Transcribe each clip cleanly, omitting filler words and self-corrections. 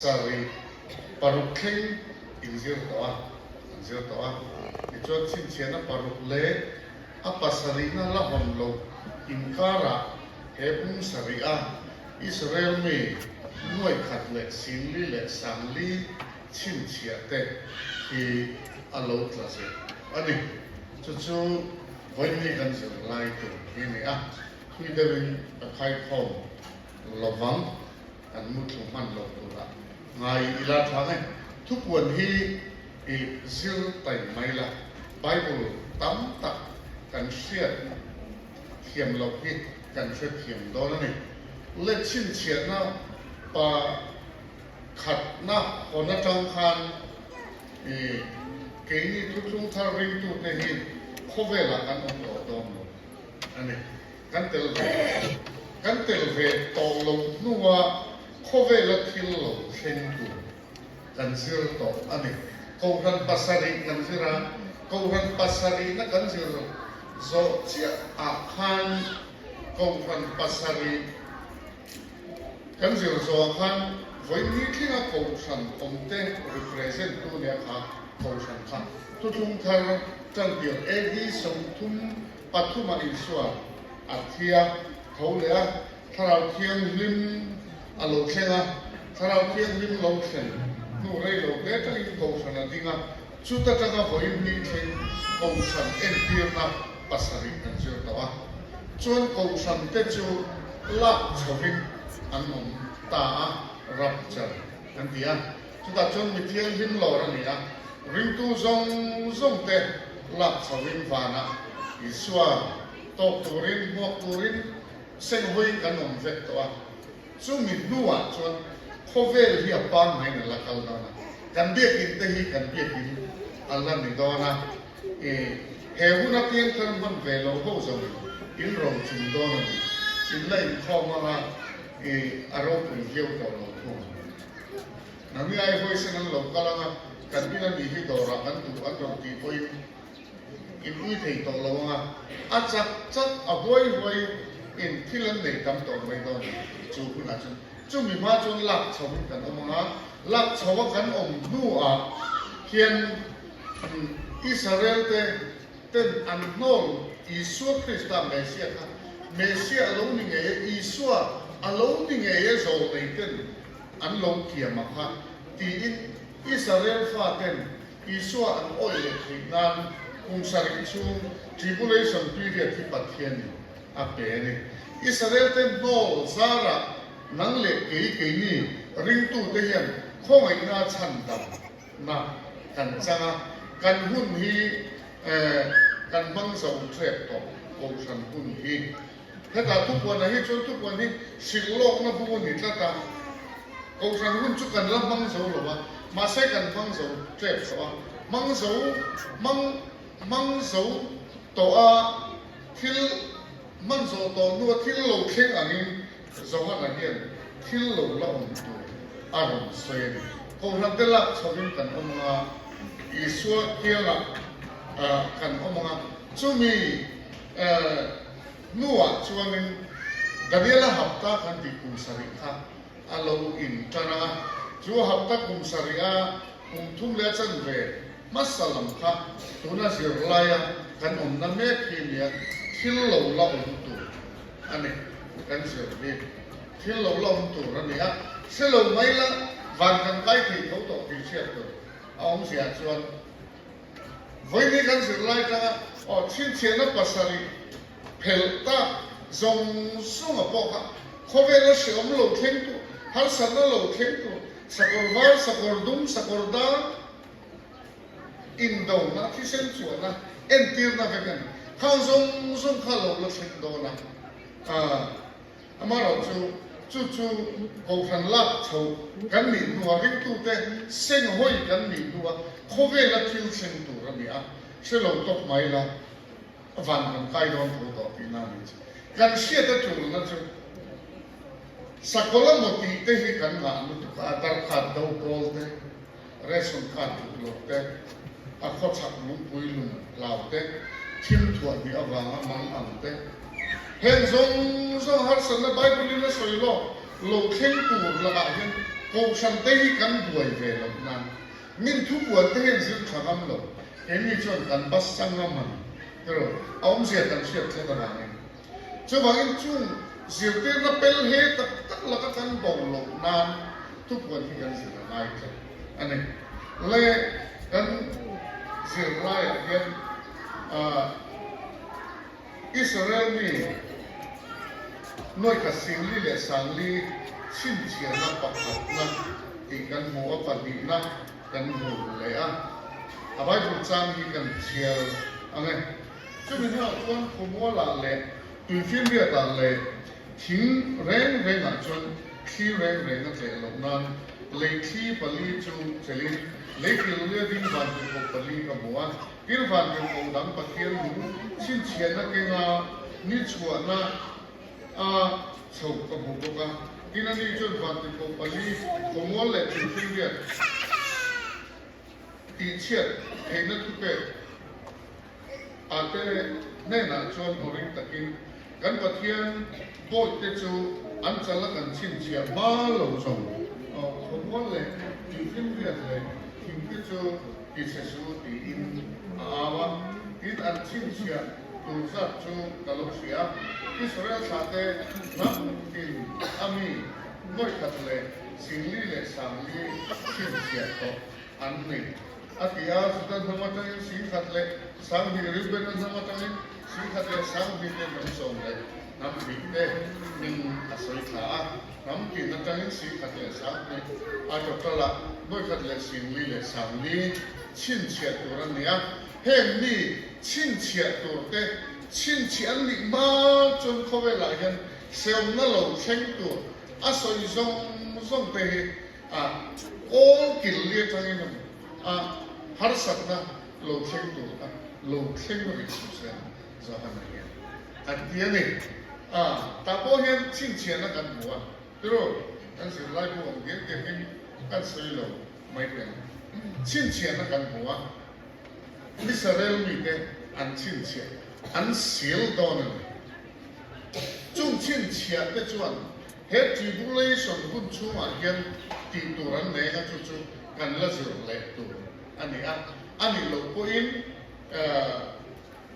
Sarih paruk thleng inzir tawh a, an zir tawh a. Tichuan chhinchhiahna paruk leh a pasarihna la hawn loh inkarah he bung sarih a Israel mi nuai khat leh singli leh sangli chhinchhiah te hi a lo tla zet a ni. Chu chu vawiin kan zir lai tur hi a ni a, thui deuhin ka khaikhawm lovang. Kan muthlu hman lo turah ngai ila tha nge. Thupuan hi i zir tai mai la, Bible tam tak kan hriat thiam loh hi kan hre thiam dawn a ni. Le chhinchhiahna pa khatna hawn atang khan i keini thuthlung thar ringtute hi khawvelah kan awm tawh dawn lo a ni. Kan tel ve kan tel ve tawh lo hnua khawvela thil lo thleng tur kan zir tawh a ni. Kohhran pasarih kan zir a, Kohhran pasarihna kan zir zawh chiah ah khan Kohhran pasarih kan zir zawh ah khan vawi tlinga Kohhran awmte represent tu nia kha Kohhran kha thuthlung thar tantir AD 30 Pathuma Isua a thi a, tho leh a, Thlarau Thianghlim a lo thleng a, Thlarau Thianghlim lo thlen hnu rei lo hle tangin Kohhran a ding a, chuta tanga vawiin hnih thleng Kohhran entirna pasarih kan zir tawh a, chuan Kohhran te chu lak chhovin an awm ta a, rapture an ti a. Chutah chuan mi thianghlim lawr a ni a, ringtu zawng zawng te lak chhoin vanah Isua tawk turin, hmuak turin senghawiin kan awm vek tawh a. Chumi hnuah chuan khawvel hi a pangngain a la kal dawn a, kan biakin te hi kan biakin a la ni dawn a, i he huna piangthar hman ve lo ho zawngin in rochung dawn a ni, in la inkhawm anga i a ropui viau tawh lo thung ang. Nangni ai hawisan an lo kal ang a, kan in a nih hi dawrah kan duh an rawn tih pawhin in ui thei tawh lo ang a, a chak chak a huai huai in thil an nei tam tawh mai dawn chu hunah chuan chumi hma chuan lak chhoin kan awm ang a, lak chho a kan awm hnuah hian Israel te ten an hnawl Isua Krista Messiah kha Messiah a lo ni ngei e, Isua a lo ni ngei e zawlnei ten an lo kiam a kha tiin Israel faten Isua an awih leh theih nan kum sarih chhung tribulation period hi Pathianin a pe a ni. Israel te hnawl zarah nang leh kei keini ringtute hian khawngaihna chhandam na kan chang a, kan hun hi kan hmang zo tep tawh Kohhran hun hi. Hetah thupuanah hi chuan thupuan hi hrilh lawkna bu a ni tlat a, Kohhran hun chu kan la hmang zo lo a, mahse kan hmang zo tep tawh a, hmang zo hmang hmang zo tawh a thil hman zawh tawh hnua thil lo thleng angin Johana hian thil lo la awm tur a rawn sawi a ni. Kohhran te lak chhovin kan awm ang a, Isua kiangah kan awm ang a, chumi hnuah chuanin Daniela hapta kan tih kum sarih kha a lo intan ang a, chu hapta kum sarih a kum thum leh a chanve hmasa lam kha tuna zirlaia kan awmna mek hi nia thil lo la awm tur a ni, kan zir hi thil lo la awm tur a ni a, hre lo mai la van kan kai thei tho tawh tih hriat tur a awmzia chuan vawiin kan zir lai tanga aw chhinchhiahna pasarih phelh tak zawng zawnga pawh kha khawvela hreawm lo thleng tur, harsatna lo thleng tur, sakawr var, sakawr dum, sakawr dar, Indona, thisen chhuahna, entirna vek a ni. Khang zawng zawng kha lo la thleng dawn a. Amaherawhchu, chu chu Kohhran lak chho kan nih hnua ringtute senghawi kan nih hnua khawvela thil thleng tur a ni a, hre lo tawp mai la, van kan kai dawn tho tawh tihna a ni chu. Kan hriat a tulna chu Sakawla maw tih te hi kan ngah lutuk a, darkhat do pawl te, Ration card duh loh te, a khawchhak lungpui lung hlau te, thim thuah hnih avanga mang ang te, heng zawng zawng harsatna Bible in a sawi lawk lo thleng tur lakah hian. Kohhran te hi kan buai ve loh nan min thupuan te hian zir tha ngam lo. Keini chuan kan basa ngam a ni. Tiraw? A awmzia kan hriat tlat avangin. Chuvangin chung zirtirna pel he tak tak laka kan bo loh nan thupuan hi kan zir a ngai tlat a ni. Le kan zirlaiah hian ah Israel mi nuaikhat singli leh sangli chhinchhiahna pakhatna tih kan hmu a, pahnihna kan hmu leh a. A Bible chang hi kan chhiar ang e. Chumi hnuah chuan khawmualah leh tuifinriatah leh thing reng rengah chuan thli reng reng a tleh loh nan lei thli pali chu chelin lei killia ding vantirhkoh pali ka hmu a. Tin vantirhkoh dang Pathian nung chhinchhiahna kenga ni chhuahna a chho ka hmu bawk a. Tin ani chuan vantirhkoh pali khawmual leh tuifinriat tihchhiat theihna thupek a te hnenah chuan aw ring takin, Kan Pathian bawihte chu an chal a kan chhinchhiah hma lo zawng khawmual leh tuifinriat leh thingte chu tichhe su tiin a au a. Tin, an chhinchhiah tur zat chu ka lo hria a, Israel thlahte hnam tin a mi nawikhat leh singli leh sangli chhinchhiah tawh an ni. A ti a, Juda hnam atangin 10,000 leh 20,000, Reubena hnam atangin 10,000 leh 20,000 te hnam sawm leh hnam hnih te hming a sawi thla a, hnam tin atangin 10,000 leh 20,000, a total ah 4,000 leh 40 leh 40 chhinchhiah tur a ni a. Heng mi chhinchhiah tur te chhinchhiah an nih hma chuan khawvelah hian hrehawmna lo thleng tur a sawi zawng zawng te hi A kawl kil li atangin a harsatna lo thleng tur kha lo thleng rih suh se Johana hian a ti a ni. A tah pawh hian chhinchhiahna kan hmu a, tiraw kan zirlai bu ang diak diakin kan sawi lo mai teh ang. Chhinchhiahna kan hmu a, Israel mite an chhinchhiah an sil dawn a ni. Chung chhinchhiah te chuan He tribulation hun chhungah hian tih tur an nei anga chu chu kan la zir leh tur a ni a, a nih loh pawhin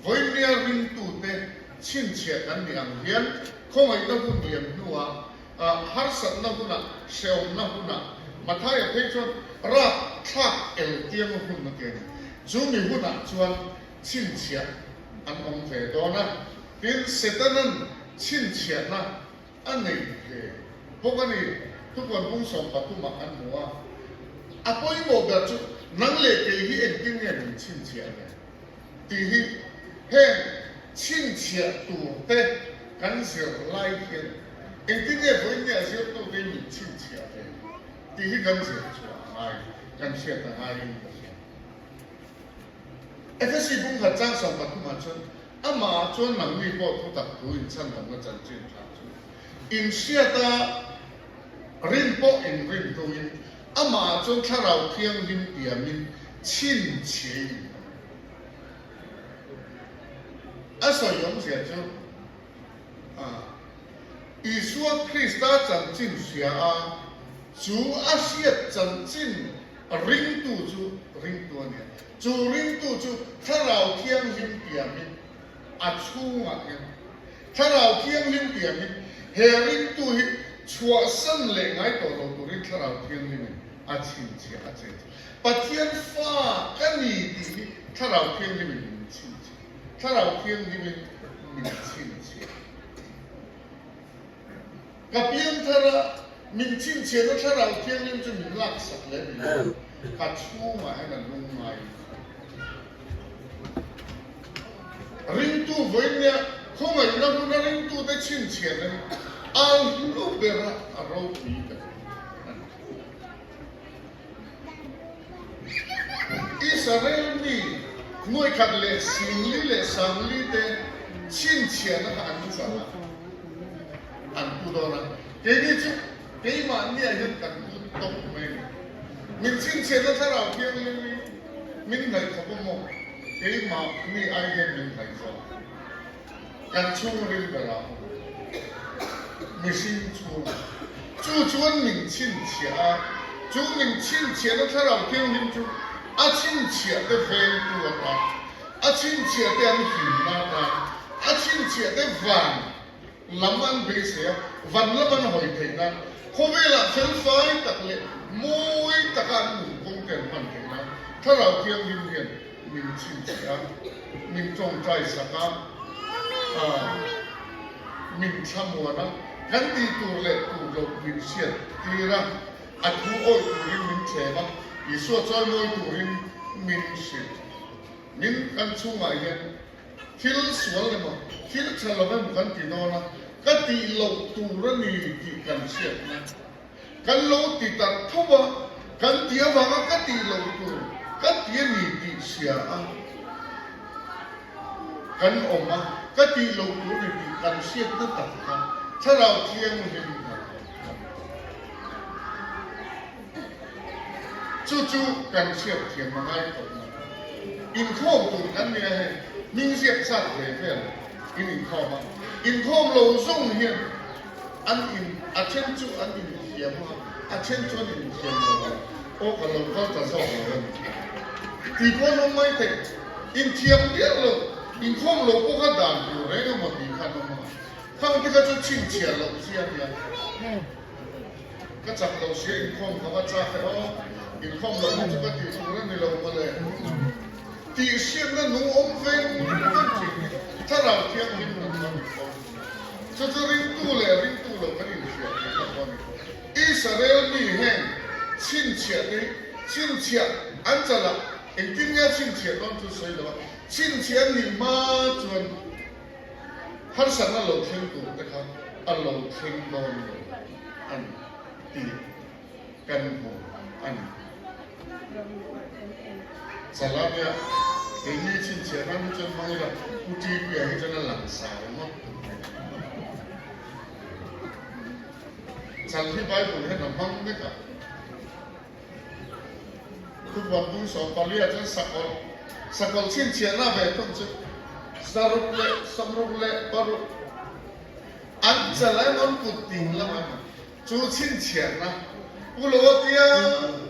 vawinia ringtute chhinchhiah kan nih ang hian khawngaihna hun liam hnuah harsatna hunah hrehawmna hunah Mathaia phei chuan rap thlak el tianga hun a ti a ni. Chu mi hunah chuan chhinchhiah an awm ve dawn a, tin Setanan chhinchhiahna A nei ve bawk a ni. Thupuan bung 13 ah kan hmu a, a pawimawh ber chu nang leh kei hi engtin nge min chhinchhiah ve tih hi heng chhinchhiah tur te kan zir lai hian engtin nge vawiin nge a zirtute hi min chhinchhiah ve tih hi kan zir chhuah a ngai, kan hriat a ngaiin ka hria. Efesi bung khat chang 13 ah chuan Amah chuan nangni pawh thutak thu inchhandamna chanchin tha chu inhriat a, rin pawh inrin hnuin amah chuan Thlarau Thianghlim tiamin chhinchhiah in awm. A sawi awmzia chu Isua Krista chanchin hria a, chu a hriat chanchin ringtu chu ringtu a ni a. Chu ringtu chu Thlarau Thianghlim tiamin a chhungah hian Thlarau Thianghlim tiamin he ringtu hi chhuahsan leh ngai tawh lo turin Thlarau Thianghlimin a chhinchhiah a che. Pathian fa ka ni tih hi Thlarau Thianghlimin min chhinchhiah. Thlarau Thianghlimin min chhinchhiah. Ka piangthar a, min chhinchhiahna Thlarau Thianghlim chu min laksak leh ni lo, ka chhungah hian a lung ngai a. Ringtu vawinia khawngaihna huna ringtute chhinchhiahna hi a hlu ber a, a ropui ber a ni. Israel mi nuaikhat leh 40 leh 40 te chhinchhiahna kha an chang a, an pu dawn a. Keini chu keimahniah hian kan pu tawp mai a ni. Min chhinchhiahna Thlarau Thianghlim hi min hnaih khawp a maw? Keimahni ai hian min hnaih zawk. Kan chhungril berah mihring chhungah. Chu chuan min chhinchhiah a, chu min chhinchhiahna Thlarau Thianghlim chu a chhinchhiah te vengtu atan, a chhinchhiah te an himna atan, a chhinchhiah te van lam an beisei a, van lam an hawi theih nan, khawvelah felfai tak leh mawi taka an nun kawng te an hman theih nan Thlarau Thianghlim hian min chhinchhiah a, min tawngtai sak a, min thlamuan a, kan tih tur leh tur loh min hriat tir a, a thu awih turin min thlem a, Isua chawimawi turin min hrilh. Min kan chhungah hian thil sual emaw, thil tha lo emaw kan ti dawn a, ka tih loh tur a ni tih kan hriatna kan lo ti ta tho a, kan tih avanga ka tih loh tur ka ti a ni tih hria a kan awm a, ka tih loh tur a ni tih kan hriatna tak kha Thlarau Thianghlim hna thawk a ni. Chu chu kan hriat thiam a ngai khawp mai. Inkhawm tur kan nia hei, hming ziak chak ve vel in inkhawm a, inkhawm lo zawng hian an in, a then chu an inthiam a, a then chu an inthiam lo a, aw ka lo kal ta zawk lo a ni tih pawh an awm mai thei. Inthiam miah lo, inkhawm lo pawh kha dan tur reng emaw tih kha an awm a, khang te kha chu chhinchhiah loh chi a nia. Ka chak lo sia inkhawm ka va chak e aw, inkhawm loh hi chu ka tih tur a ni lo mawle. Tih hriatna nung awm veng veng thin hi Thlarau Thianghlim hna chuan min pawm. Chu chu ringtu leh ringtu lo kan inhriat theihna pawh a ni. Israel mi heng chhinchhiah te hi chhinchhiah an chalh a, engtin nge a chhinchhiah dawn chu sawi lo a, chhinchhiah an nih hma chuan, Harsatna lo thleng tur te kha a lo thleng dawn lo a ni tih kan hmu a ni. Chalamia keini chhinchhiah nan hi chuan hmang ila Pu Ṭipuia hi chuan a langsar ngawt tur mai. Chal hi Bible hian a hmang vek a. Thupuan bung 14 chuan sakawlh, sakawlh chhinchhiahna ve thung chu 666 an chal emaw an kut ding lam emaw chu chhinchhiahna pu lo a tia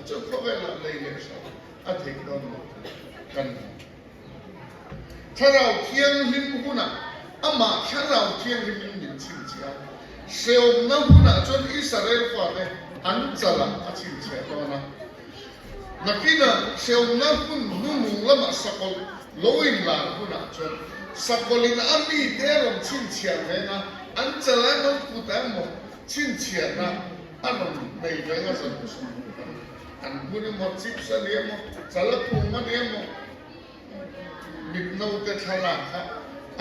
chu khawvelah lei leh hram a theih dawn lo kan hmu. Thlarau Thianghlim hunah amah Thlarau Thianghlimin min chhinchhiah a, hrehawmna hunah chuan Israel fate an chalah a chhinchhiah dawn a. Nakinah hrehawmna hun hnuhnung lamah sakawlh lo inlar hunah chuan sakawlhin a mite a rawn chhinchhiah veng a, an chalah emaw an kutah emaw chhinchhiahna a rawn nei veng a, an hun emaw chips a ni emaw, chal a phum a ni emaw, Mitnote thlalak kha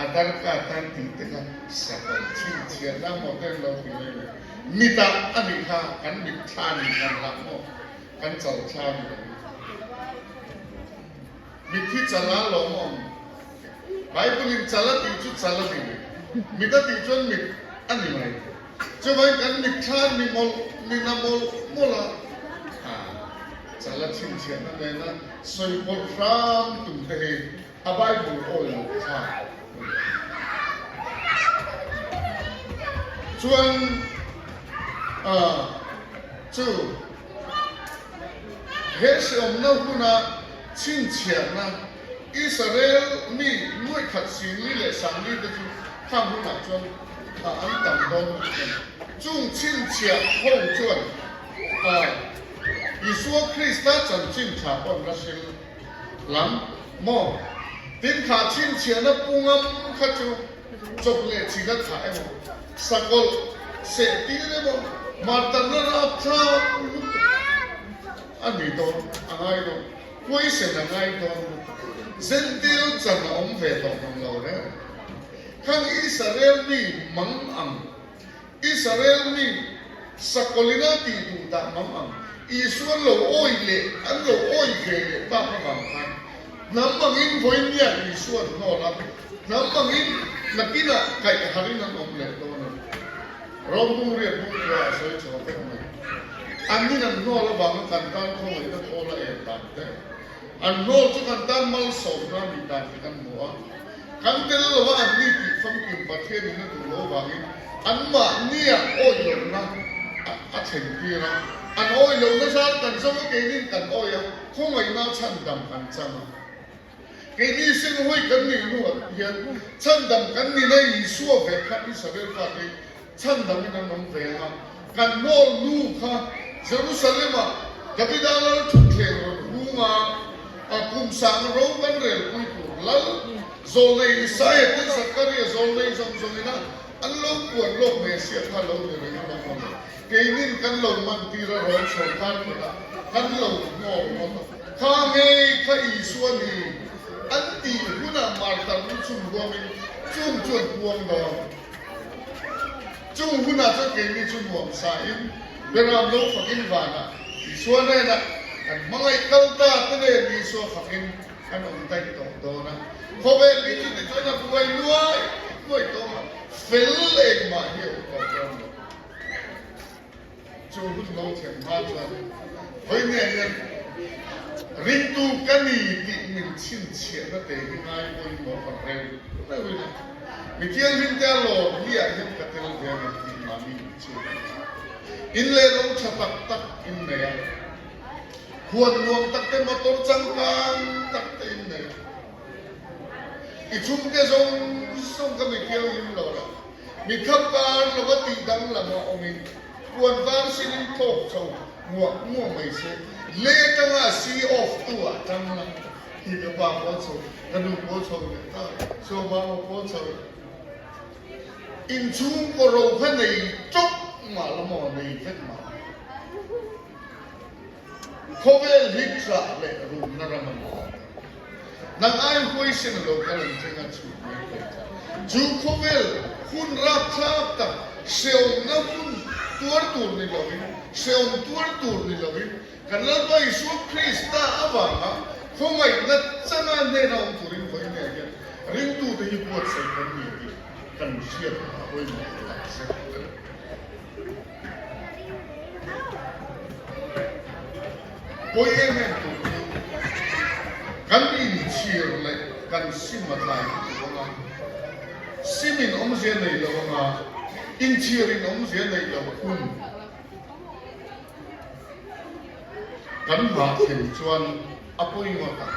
a darka tan tih te kha sakawlh chhinchhiahna maw te an lo ti mai mai. Mitah a nih kha kan mit thla a nih kan hlah maw kan chal thla a ni lo. Mit hi chal a lawm awm. Bible in chal a tih chu chal a ni mai. Mit a tih chuan mit a ni mai. Chuvangin kan mitthla ni mawlh ni na mawlh mawlh a, a chal a chhinchhiahna nena sawi pawlh hram tum te hi a Bible awi loh thlak a ni. Chuan a chu he hreawmna huna chhinchhiahna Israel mi nuaikhat singli leh sangli te chu khang hunah chuan a an tam dawn lutuk a ni. Chung chhinchhiah ho chuan a Isua Krista chanchin tha pawh an la hril lam maw? Tin kha chhinchhiahna pungam kha chu chawp leh chila thlah emaw, sakawlh seh tir emaw, martarna rapthlak lutuk a ni dawn a ngai dawn. Huaisen a ngai dawn lutuk. Zentil chan a awm ve tawh hmang lo reng. Khang Israel mi mang ang, Israel mi sakawlina tih duh dah mang ang, Isua an lo awi leh an lo awi ve leh tak avang khan hnam angin vawinia Isua an hnawl a, hnam angin nakinah kaih harin an awm leh dawn a ni. Rom bung riat bung kua a sawi chho vek mai. Annin an hnawl avanga kan tan khawngaihna thawl a en dan te, an hnawl chu kan tan malsawmna a nih dan te kan hmu a. Kan tel lova anni tih famkim Pathianin a duh lo avangin anmahnia awih lohna a. a thlen tir a, an awih lohna zar kan zo a, keinin kan awih a, khawngaihna chhandam kan chang a. Keini senghawi kan nih hnuah hian chhandam kan nina Isua ve kha Israel fate chhandamin an awm ve ang a, kan hnawl nu kha Jerusalem-ah Davida lal thutthleng rawn hung a, a kum sang ro kan relpui tur lal zawlnei Isaia te Zakaria zawlnei zawng zawngin a an lo puan lawk Messiah kha lo ni reng a lo awm a, keinin kan lo mantir a rawn sawrkar kawtah kan lo hnawl ngawt a. Kha ngei kha Isua ni an tih hunah martar lu chung huamin chung chu an puang dawn. Chung hunah chuan keini chu nuam sain Beram lo fakin vanah Isua hnenah kan hmangaih kal ta te nen Isua fakin kan awm daih tawh dawn a. Khawvel hi chu tichuan a buai nuai nuai tawh a, fel engmah hi a awm tawh dawn lo. Chu hun lo thlen hma chuan vawinia hian ringtu ka ni tih min chhinchhiahna te hi ngai pawimawh ka reu reuin a, mi thianghlim te a lawm hi ah hian ka tel ve ang em tih mahni in chhut a ni. In leh lo tha tak tak in nei a, huan nuam tak te motor changkang tak te in nei a, i chhungte zawng zawng ka mi thianghlim lo la, Mi thap kar lova tih danglam a awmin puan var sinin thlawk chho nguah nguah mai se. Le atanga see off tu ah tang la hi ka pa pawh chho, ka nu pawh chho leh ta, Sawma pawh pawh chho. Inchhungkaw ro kha nei tawp mah la maw nei vek mah la. Khawvel hi ṭah leh rumna ram a ni lo. Nang ai huaisen a lo kal ang che nga chhut mai thei cha. Chu khawvel hun rapthlak tak hreawmna hun tuar tur ni lovin, hreawm tuar tur ni lovin, kan Lalpa Isua Krista avanga khawngaihna changa hnena awm turin vawiin ah hian ringtute hi buatsaih kan ni tih kan hriat a pawimawh takzet a ni. Pawi em em tur chu kan inchhir leh kan sim a tlai lutuk ang a, simin awmzia nei lo ang a, inchhirin awmzia nei lo hun kan hmah thlen chuan a pawi ngawt ang.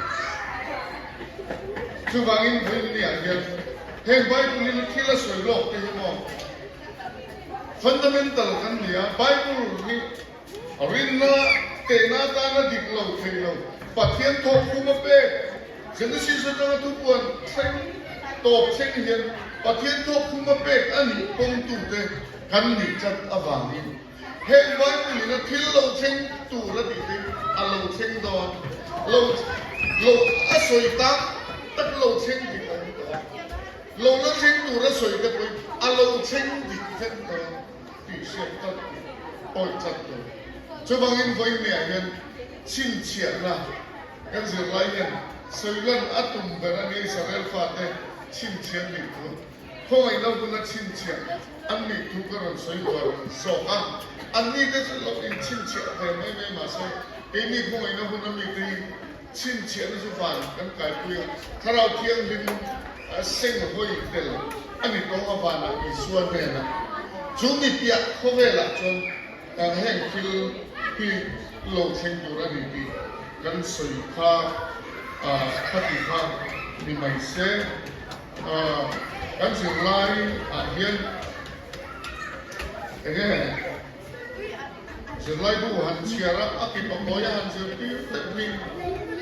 Chuvangin vawiin hian heng Bible-in thil a sawi lawk te hi maw? Fundamental kan ni a, Bible hi rinna tehna atana dik lo thei lo, Pathian thawkkhum a pek. Genesis atanga thupuan thleng tawp thleng hian Pathian thawkkhum a pek a nih pawmtute kan nih tlat avangin heng Bible in a thil lo thleng tur a tih te a lo thleng dawn lo lo a sawi tak tak lo thleng dik a awm tawh a. Lo la thleng tur a sawi te pawhin a lo thleng dik vek dawn tih hriat tlat tur, awih tlat tur. Chuvangin vawiin hian chhinchhiahna kan zirlai hian sawilan a tum ber a nia Israel fate chhinchhiah nih thu, khawngaihna huna chhinchhiah an nih thu ka rawn sawi uar zawk a. Anni te chu lo inchhinchhiah ve mai mai mahse keini khawngaihna huna mite hi Chhinchhiahna chu van kan kaipui a, Thlarau Thianghlim seng hawi tel a ni tawng a vanah Isua hnenah chu mi piah khawvelah chuan heng thil hi lo thleng tur a ni tih kan sawi kha khati kha ni mai se. Kan zirlai ah hian enge Zirlaibu han chhiar a, a kip a kawi a han zirtir deuh hi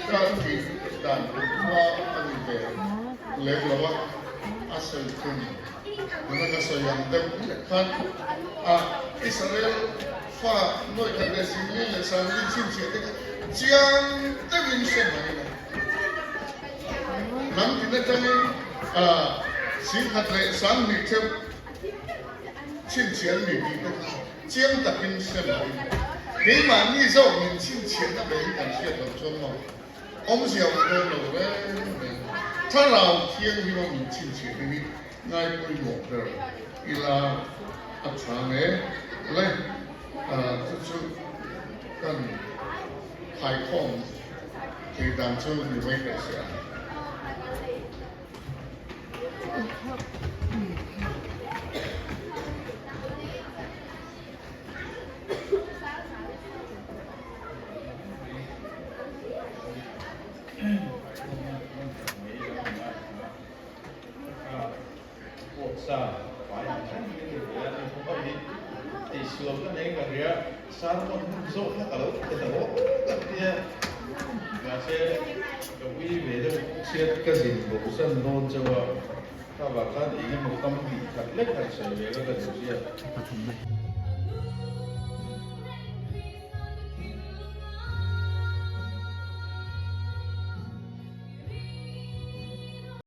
ka tih dan hma a ni ve lem lo a, a sawi thung. Tuna ka sawi ang deuh hlek khan a Israel fa nuaih khat leh singli leh sangli chhinchhiah te kha chiang deuhin hre mai la. Hnam tin atangin singkhat leh sanghnih theuh chhinchhiah an ni tih te kha. Chiang takin hre mai. Keimahni zawk min chhinchhiahna ve hi kan hriat loh chuan maw awmzia awm dawn lo reng reng. Thlarau Thianghlim a min chhinchhiahna hi ngai pawimawh ber ila a tha nge le chu chu kan khaikhawm thei dan chu ni mai teh se ang. lo ka nei ka hria, sermon hun zawk kha ka lo pe ta rawk ka tia, mahse ka ui ve deuh chhiat ka zin bo zan dawn chauh a, kha vang khan eng emaw kam hnih khat lek han sawi ve la ka duh sia.